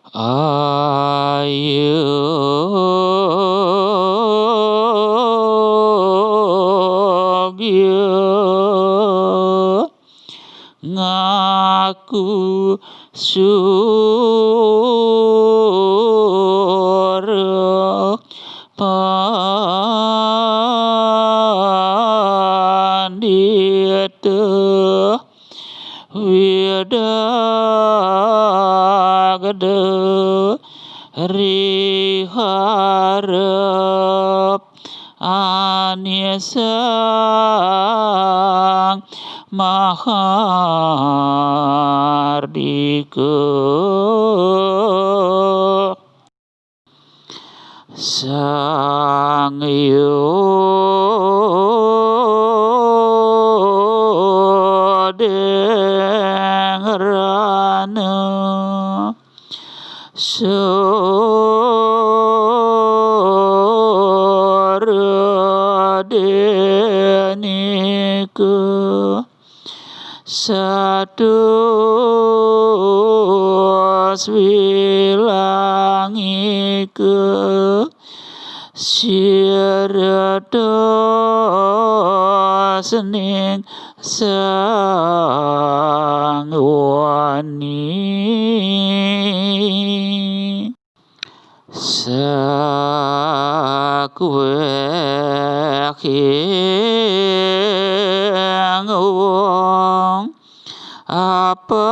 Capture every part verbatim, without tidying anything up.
Ayogya ngaku sura pandita widagda riharap anisang mahardika. Sang Yodeng Rana Sura Denika Satus Wilangika Siratos Ning Sangwani. Sakwéh ing wong apaksa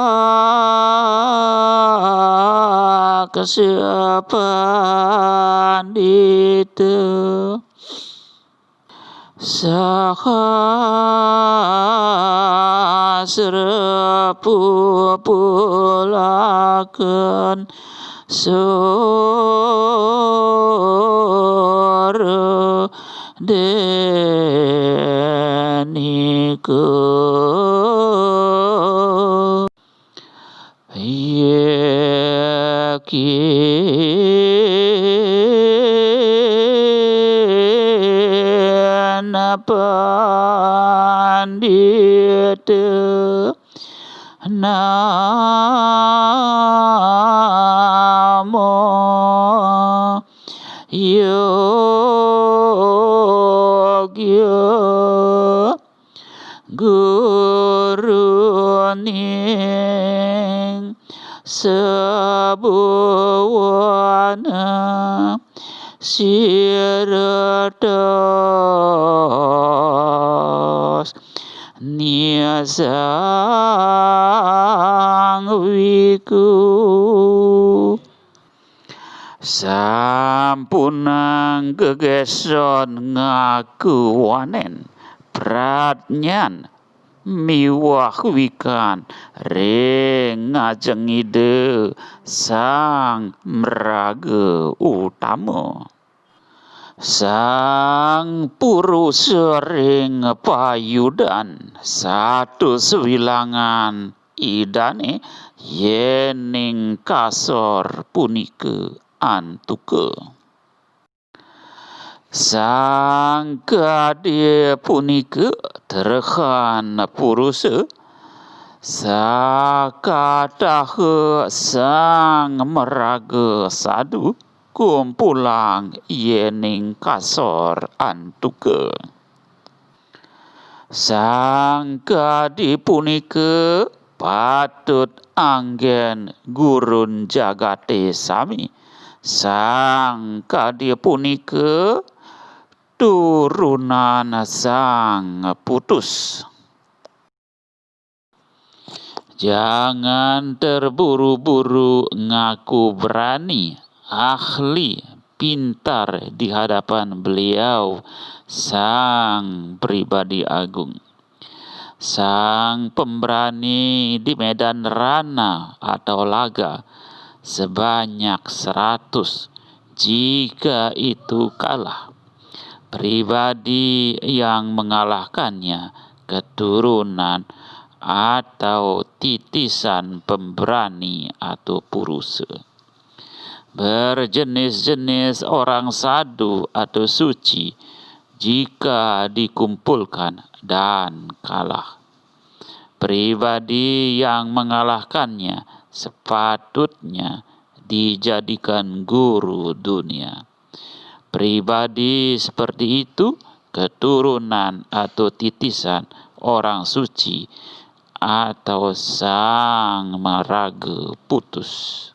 pandita sahasra pupulaken sura denika. Yakin pandita namo yogya guruning sabhuwana siratos nisang wiku. Sampunang gegeson ngaku wanen pradnyan miwah wikan ring ngajeng Ida Sang Mraga Utama. Sang purusa ring payudan satus wilangan Idane yening kasor punika antuka. Sang kadi punika terehan purusa sakataha sang maraga sadu kumpulang yening kasor antuka. Sang kadi punika patut anggen gurun jagate sami. Sang kadi punika turunan sang putus. Jangan terburu-buru ngaku berani, ahli, pintar di hadapan beliau, Sang Pribadi Agung. Sang pemberani di medan rana atau laga sebanyak seratus, jika itu kalah, pribadi yang mengalahkannya keturunan atau titisan pemberani atau purusa. Berjenis-jenis orang sadu atau suci jika dikumpulkan dan kalah, pribadi yang mengalahkannya sepatutnya dijadikan guru dunia. Pribadi seperti itu keturunan atau titisan orang suci atau sang maraga putus.